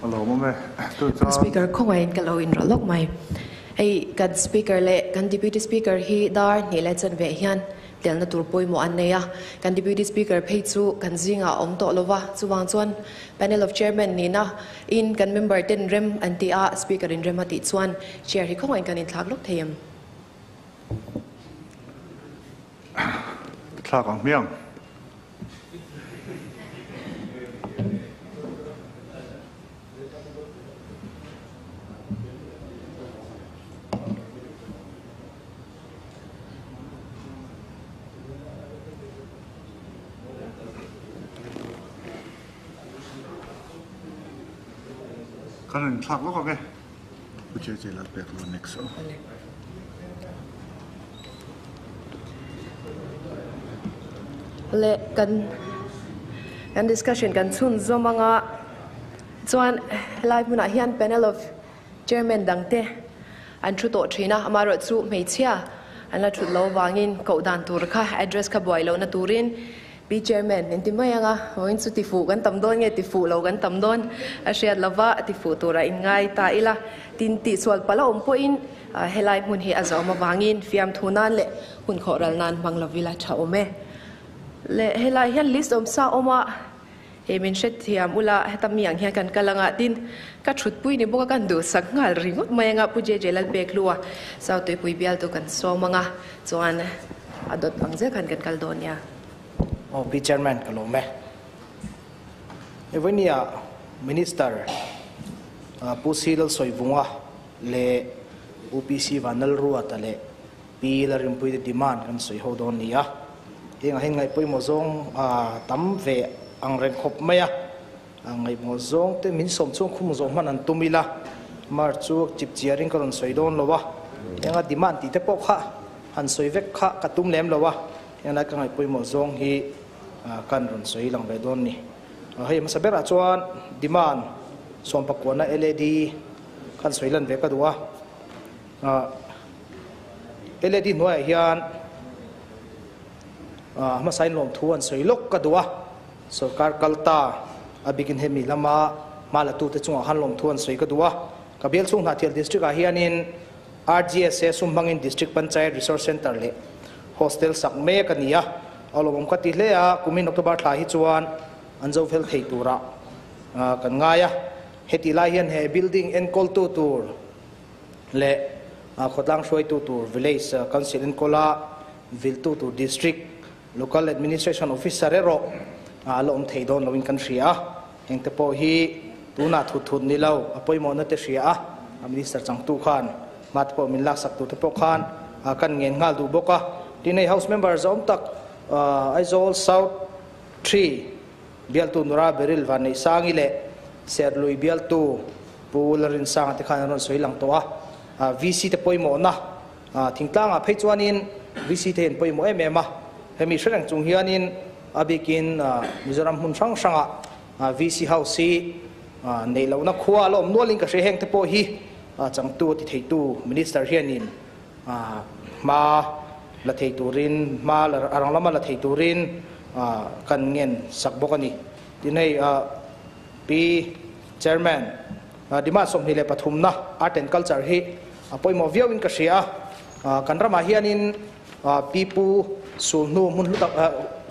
A lawmawm e. Tun chuan. Speaker khawngaihin ka lo inrawlh lawk mai. Hei kan Speaker leh kan Deputy Speaker hi dar hnih leh chanve hian telna tur pawimawh an nei a. Kan Deputy Speaker phei chu kan zingah a awm tawh lo va, chuvang chuan Panel of Chairman nihna in kan member ten rem an ti a, Speaker in rem a tih chuan Chair hi khawngaihin kan inthlak lawk thei em? Thlak ang hmiang. Kan rawn thlak lawk ang e. Pu Che Che Lalpek lo next aw. Le kan kan discussion kan chhun zawm anga chuan helai hmunah hian panel of chairman dangte an thu tawh thin a, amaherawh chu hmeichhia an la thut lo vangin koh dan tur kha address kha buai lohna turin Pi Chairman, in ti mai ang a, vawiin chu tifuh kan tam dawn nge tifuh lo kan tam dawn a hriat lova tifuh turah in ngai ta ila, tin tihsual palh a awm pawhin helai hmun hi a zawm avangin fiamthu nan leh hun khawh ral nan hmang lovila tha awm e. Le helai hian list awm sa awm a, hei min hrethiam ula heta mi ang hian kan kal anga tin ka thutpui ni bawk a kan duhsak nghal ringawt mai anga Pu JJ Lalpekhlua South Tuipui bialtu kan sawm anga chuan a dawt ang zel khan kan kal dawn nia. Aw Pi Chairman ka lawm e. Evonia Minister Pu C Lalsawivunga leh UPC Vanlalruata leh Pi Lalrinpuii te demand kan sawi ho dawn ni a. Heng ah hian ngaihpawimawh zawng tam ve ang reng khawp mai a. Ngaihmawh zawng te min sawm chhung khum zawh hman an tum ila mar chu chip chiar in ka rawn sawi dawn lo a. Heng a demand tih te pawh kha han sawi vek kha ka tum lem lo a. Henglai ka ngaihpawimawh zawng hi kan rawn sawi lang ve dawn ni. Hei hmasa berah chuan demand sawmpakuana LAD khan sawi lan ve ka duh a. LAD hnuaiah hian hmasain lawmthu an sawi lawk ka duh a. Sorkar kal ta a bikin hemi lama hma la tute chungah khan lawmthu an sawi ka duh a. Ka bial chhung Hnahthial District ah hianin RGSA sum hmangin District Panchayat Resource Centre leh Hostel sak mek a ni a. A lawmawm ka ti hle a, kumin October thla hi chuan an zo fel thei turah kan ngai a. Hetih lai hian he building enkawltu tur leh khawtlang hruaitu tur Village Council enkawla viltu tur District Local Administration Officer erawh a la awm thei dawn loin kan hria a, hengte pawh hi tunah thut thut ni lo, a pawimawhna te hria a, a Minister changtu khan hma te pawh min laksak tur te pawh khan kan ngen nghal duh bawk a. Tin hei House Member zawm tak Aizawl South Three bialtu Nura Beryl Vanneihsangi leh Serlui bialtu Pu Lalrinsanga te khan an rawn sawi lang tawh a, VC te pawimawhna Thingtlangah phei chuanin VC te hi an pawimawh em em a, hemi hre reng chung hianin a bikin Mizoram hmun hrang hrangah VC House hi neih lohna khua a la awm nualin ka hria, heng te pawh hi changtu a ti theitu Minister hianin hma la thei turin hma a rang lama la thei turin kan ngen sak bawk a ni. Tin hei Pi Chairman Demand 23 na Art and Culture hi a pawimawh viau in ka hria a, kan ramah hianin pi pu sulhnu hmun hlu tak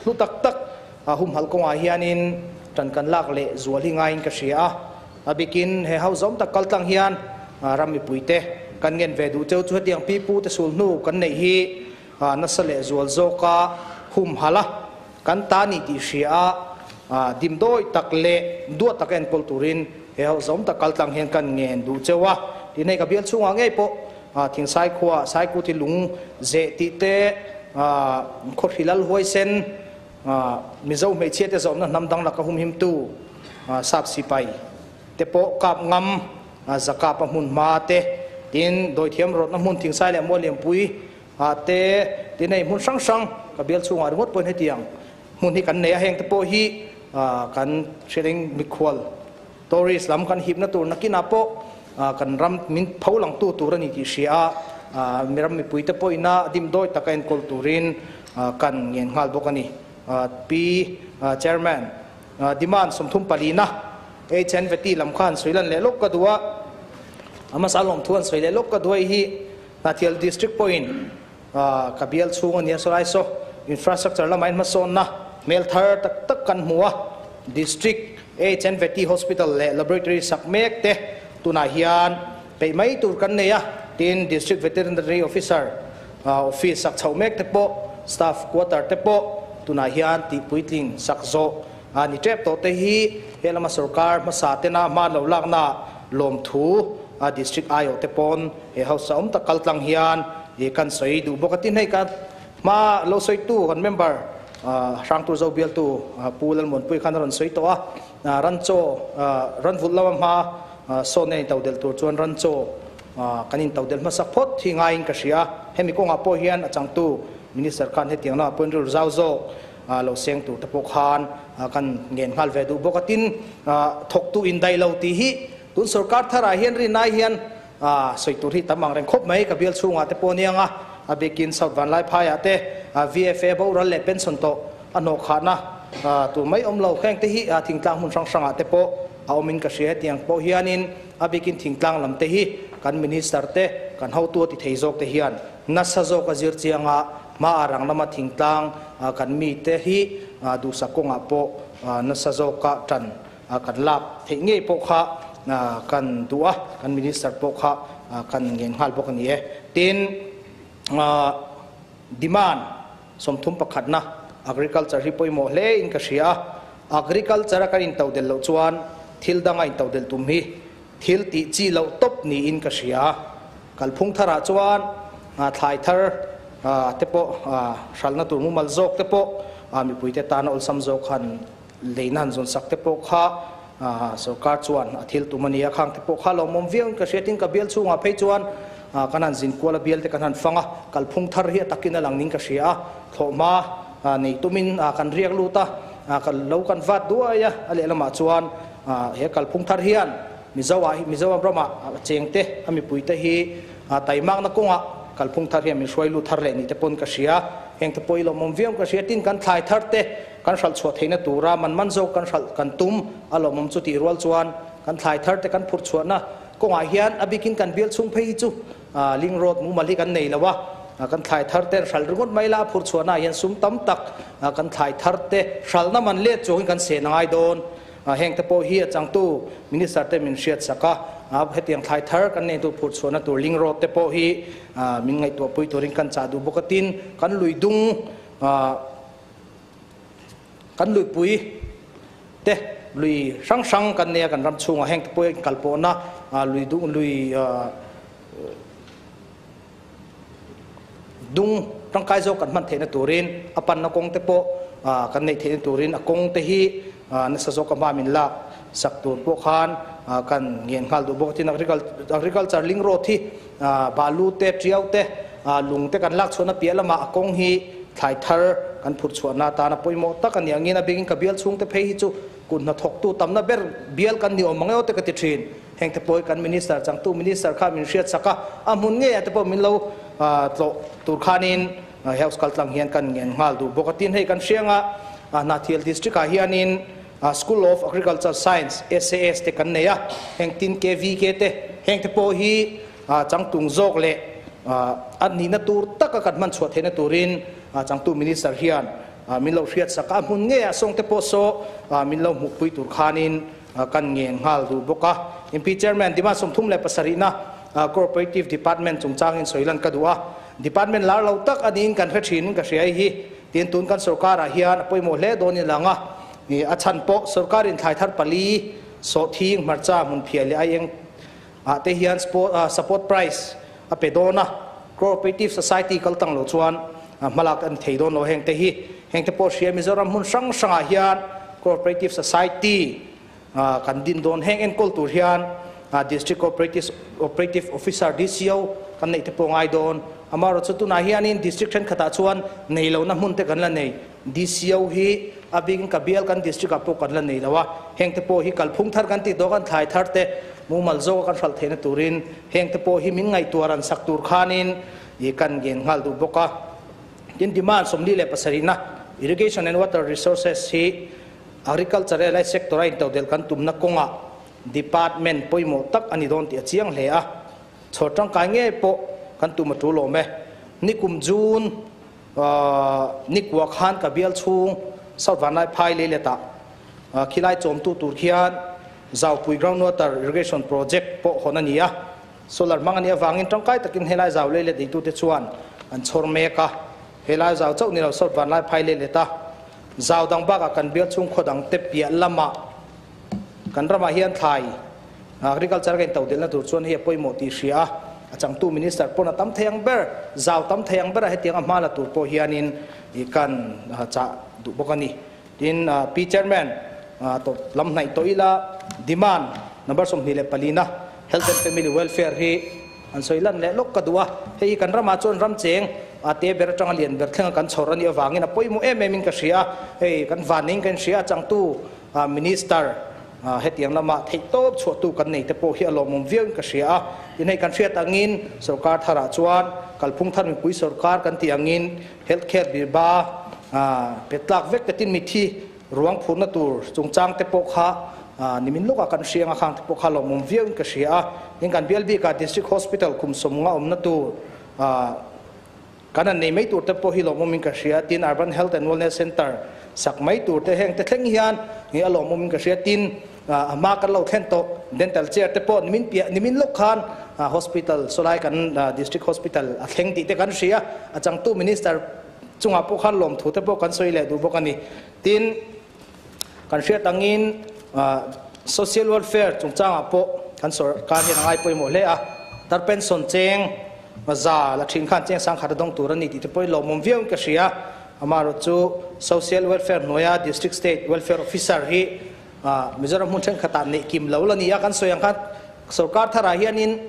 hlu tak tak humhalh kawngah hianin tan kan lak leh zual hi ngaiin ka hria a, a bikin he ho zawm tak kaltlang hian ram mipuite kan ngen ve duh cheu chu hetiang pi pu te sulhnu kan neih hi nasa leh zual zawka humhalh a kan ta ni tih hria a, dimdawi tak leh duat taka enkawl turin he ho zawm tak kaltlang hian kan ngen duh cheu a. Tin hei ka bial chhungah ngei pawh Thingsai khua Saikuti lung zeh tih te, Khawhri lal huaisen, Mizo hmeichhia te zawmna hnam dang laka humhimtu Sap sipai te pawh kap ngam Zakapa hmun hma te, tin dawithiam rawtna hmun Thingsai leh Muallianpui Ah te tin hei hmun hrang hrang ka bial chhungah ringawt pawhin hetiang hmun hi kan nei a, heng te pawh hi kan hriatin mikhual tourist lam kan hipna tur nakinah pawh kan ram min pho langtu tur a ni tih hria a, mi ram mipui te pawhina dimdawi taka enkawl turin kan ngen nghal bawk a ni. Pi Chairman, Demand 34 na. HN Vety lam kha han sawi lan leh lawk ka duh a, a hmasa lawmthu han sawi leh lawk ka duh a hei hi Hnahthial District pawhin ka bial chhung a nia saw lai saw infrastructure lamah hian hmasawnna hmel thar tak tak kan hmu a, District HN Vety Hospital leh Laboratory sak mek te tunah hian peih mai tur kan nei a, tin District Veterinary Officer office sak chhoh mek te pawh staff quarter te pawh tunah hian tihpuitling sak zawh a ni tep tawh te hi he lama sorkar hmasa tena hma lo lakna lawmthu a district aiawh te pawn he hausa awm tak kal tlang hian i kan sawi duh bawk a tin hei ka hma lo sawitu kan member Hrangtur Zo bialtu Pu Lalmuanpui khan a rawn sawi tawh a ranchaw ranvulh lama hma sawn a intodelh tur chuan ranchaw kan intodelh hmasak phawt hi ngaiin ka hria a hemi kawngah pawh hian a changtu minister khan hetiang lamah pawhin rilru zau zawk lo seng tur te pawh khan kan ngen nghal ve duh bawk a. Tin, thawktu indaih lo tih hi tun sorkar tharah hian rinai hian sawi tur hi tam ang reng khawp mai. Ka bial chhungah te pawh aniang a, a bikin South Vanlaiphaiah te VFA boral leh pension tawh a hnawh khahna tur mai awm lo. Heng te hi thingtlang hmun hrang hrangah te pawh a awmin ka hria. Hetiang pawh hianin a bikin thingtlang lam te hi kan minister te, kan hotu a ti thei zawk te hian nasa zawk a zir chiang a, Hma a rang lama thingtlang kan mite hi duhsak kawngah pawh nasa zawka tan kan lak theih ngei pawh kha kan duh a, kan Minister pawh kha kan ngen nghal bawk a ni e. Tin, demand 31na agriculture hi pawimawh hle in ka hria a, agriculture a kan intodelh loh chuan thil danga intodelh tum hi thil tih chi loh tawp niin ka hria. Kalphung tharah chuan thlai thar te pawh hralhna tur mumal zawk te pawh mipuite tana awlsam zawk han leina han zawn sak te pawh kha sorkar chuan a thil tum a ni a. Khang te pawh kha lawmawm viau in ka hria. Tin, ka bial chhungah phei chuan kan han zin kual a, bial te kan han fang a, kalphung thar hi a takin a lang ning ka hria a. Thlawhhma nei tumin kan riak lut a, kan lo kan vat duai a, a lehlamah chuan he kalphung thar hian Mizo ah hi Mizoram ramah a cheng te a mipui te hi taimakna kawngah kalphung thar hian min hruai lut thar leh ni te pawn ka hria. Heng te pawh i lawmawm viau ka hria. Tin kan thlai thar te kan hralh chhuah theihna tura man man zawk kan hralh kan tum a lawmawm chu tih rual chuan kan thlai thar te kan phurh chhuahna kawngah hian a bikin kan bial chhung phei hi chu link road mumal hi kan nei lo a, kan thlai thar te hralh ringawt mai la a phurh chhuahna ah hian sum tam tak kan thlai thar te hralhna man let chuangin kan sen a ngai dawn. Heng te pawh hi a changtu Minister te min hriat sak a, hetiang thlai thar kan nei tur phurh chhuahna tur link road te pawh hi min ngaihtuah pui turin kan chah duh bawk a. Tin, kan lui dung, kan luipui te lui hrang hrang kan nei a kan ram chhungah heng te pawh hi kalpawhna lui dung lui dung tangkai zawk kan hman theihna turin a panna kawng te pawh kan neih theihna turin a kawng te hi nasa zawk a hma min lak sak tur pawh khan kan ngen nghal duh bawk a. Tin, agriculture link road hi balu te, tiau te, lung te kan lak chhuahna piah lamah a kawng hi thlai thar kan phurh chhuahna atana pawimawh tak a ni angin a bikin ka bial chhung te phei hi chu kut hnathawktu tamna ber bial kan ni awm ang emaw te ka ti thin. Heng te pawh hi kan Minister, changtu Minister kha min hriat sak a, a hmun ngeiah te pawh min lo tlawh tur khanin House kaltlang hian kan ngen nghal duh bawk a. Tin, hei kan hriang a, Hnahthial District ah hianin School of Agriculture Science, SAS, te kan nei a, heng tin KVK te, heng te pawh hi changtung zawk leh a nihna tur taka kan hman chhuah theihna turin changtu Minister hian min lo hriat sak a, a hmun ngeiah sawng te pawh saw min lo hmuhpui tur khanin kan ngen nghal duh bawk a. MP Chairman Dima 37na Cooperative Department chungchangin sawi lan ka duh a. Department lar lo tak a niin kan hre thin ka hria hi. Tin, tun kan sorkarah hian a pawimawh hle dawn in lang a. A chhan pawh sorkarin thlai thar pali, sawhthing, hmarcha, hmunphiah leh aieng ah te hian support price a pe dawn a. Cooperative Society kal tang lo chuan hmalak an thei dawn lo heng te hi. Heng te pawh hria Mizoram hmun hrang hrangah hian Cooperative Society kan din dawn. Heng enkawl tur hian District Cooperative Officer, DCO, kan neih te pawh ngai dawn. Amaherawhchu tunah hianin District thenkhatah chuan nei lohna hmun te kan la nei. DCO hi a bikin ka bial kan District ah pawh kan la nei lo a. Heng te pawh hi kalphung thar kan tih dawn kan thlai thar te mumal zawka kan hralh theihna turin heng te pawh hi min ngaihtuah ran sak tur khanin kan ngen nghal duh bawk a. Tin, demand 47na Irrigation and Water Resources hi Agriculture lai sector a intodelh kan tumna kawngah department pawimawh tak a ni dawn tih a chiang hle a, chhawr tangkai ngei pawh kan tum a tul awm e. Nikum June nikua khan ka bial chhung South Vanlaiphai leiletah khilai chawmtu tur khian Zaupui Groundwater Irrigation Project pawh hawn a ni a, solar hmang a nih avangin tangkai takin helai zau leilet eitute chuan an chhawr mek a, helai zau chauh ni lo South Vanlaiphai leileta Zau dang bakah kan bial chhung khaw dang te piah lamah kan ramah hian thlai agriculture ka intodelhna tur chuan hei a pawimawh tih hria a, a changtu minister pawn a tam thei ang ber, zau tam thei ang berah hetiang a hma la tur pawh hianin i kan chah duh bawk a ni. Tin, Pi Chairman, tawp lam hnaih tawh ila demand number 24 na Health and Family Welfare hi An sawi lan leh lawk ka duh a, hei hi kan ramah chuan ram cheng a te ber atanga lian ber thlenga kan chhawr a nih avangin a pawimawh em em in ka hria a, hei kan vaneng kan hria a changtu Minister hetiang lama theihtawp chhuahtu kan nei te pawh hi a lawmawm viau in ka hria a, tin hei kan hriat angin sorkar tharah chuan kalphung thar mipui sorkar kan tih angin health care birba pe tlak vek te tin mithi Ruang phurna tur chungchang te pawh kha nimin lawkah kan hriang a, khang te pawh kha lawmawm viauin ka hria a. Tin, kan bial bikah District Hospital kum sawmnga awmna tur kan han nei mai tur te pawh hi lawmawmin ka hria. Tin, Urban Health and Wellness Centre sak mai tur te heng te thleng hian a lawmawmin ka hria. Tin, a hma kan lo thlen tawh Dental Chair te pawh nimin piah nimin lawk khan Hospital sawlai kan District Hospital a thleng tih te kan hria. A changtu Minister chungah pawh khan lawmthu te pawh kan sawi leh duh bawk a ni. Tin, kan hriat angin social welfare chungchangah pawh kan sorkar hian a ngai pawimawh hle a, tar pension cheng za la thin khan cheng sangkhat a dawng tur a ni tih te pawhin lawmawm viauin ka hria. Amaherawhchu chu social welfare hnuaia district state welfare officer hi Mizoram hmun thenkhatah neih kim lo la ni a, kan sawi ang khan sorkar tharah hianin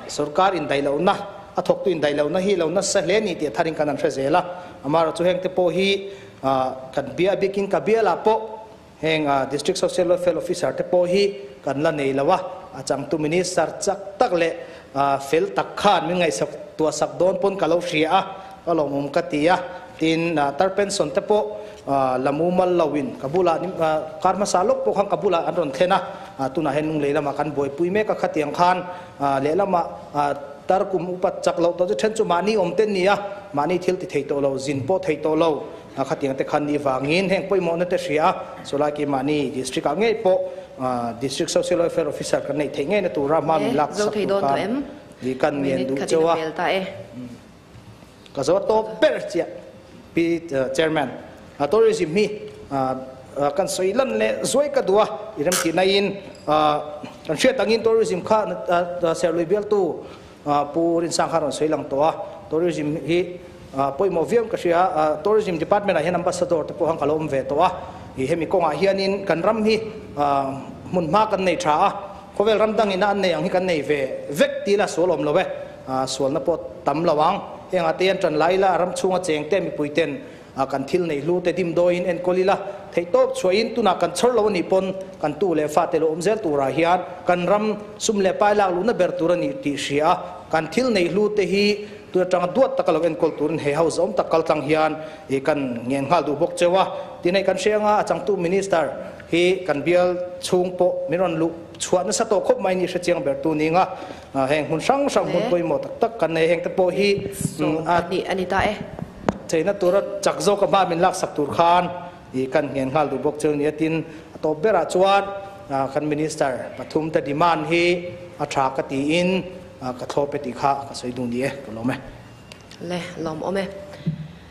Sorkar indaihlohna, a thawktu indaihlohna hi lo nasa hle ni tih a tharin kan han hre zel a. Amaherawhchu heng te pawh hi kan bia bikin ka bialah pawh heng District Social Welfare Officer te pawh hi kan la nei lo a. A changtu Minister chak tak leh fel tak khan min ngaihsak tuahsak dawn pawn ka lo hria a, ka lawmawm ka ti a. Tin, tar pension te pawh la mumal loin ka bulah kar hmasa lawk pawh khan ka bulah an rawn thlen a. Tunah hian lunglei lamah kan buaipui mek a, khatiang khan lehlamah tar kum upat chak loh tawh chu then chu mahni awm te ni a, mahni thil ti thei tawh lo, zin pawh thei tawh lo, khatiang te khan ni vangin heng pawimawhna te hria a, chulai ki mahni district ah ngei pawh District Social Welfare Officer kan neih theih ngeina tura hma min lak sak tur khan i kan ngen duh cheu a. Ka zo tawp ber chiah Pi Chairman. Tourism hi kan sawi lan leh zuai ka duh a, i remtih naiin kan hriat angin tourism kha Serlui bialtu Pu Rinsang kha rawn sawi lang tawh a, tourism hi pawimawh viau in ka hria a, tourism department ah hian ambassador te pawh han ka lo awm ve tawh a, hemi kawngah hianin kan ram hi hmun hma kan nei tha a, khawvel ram dangin a an nei ang hi kan nei ve vek tih la sual awm lo e. Sualna pawh tam lo ang. Hengah te hian ṭan la ila, ram chhunga cheng te mipui ten kan thil neih hlu te dimdawiin enkawl ila, theihtawp chhuahin tunah kan chhawr lo a nih pawn kan tu leh fate lo awm zel turah hian kan ram sum leh pai lak luhna ber tur a nih tih hria a, kan thil neih hlu te hi tun atanga duat taka lo enkawl turin he house awm tak kaltlang hian kan ngen nghal duh bawk cheu a. Tin hei kan hre anga a changtu Minister hi kan bial chhung pawh min rawn luh chhuah nasa tawh khawp mai ni hrechiang ber tu ning a. Heng hmun hrang hrang hmun pawimawh tak tak kan nei, heng te pawh hi 20 a ni ta e. Cheina tura chak zawk a hma min laksak tur khan i kan nghen nghal duh bawk cheu nia. Tin, a tawp berah chuan kan Minister pathum te demand hi a tha ka tiin ka thlawp e tih kha ka sawi duh ni e, ka lawm e. Le, lawm awm e.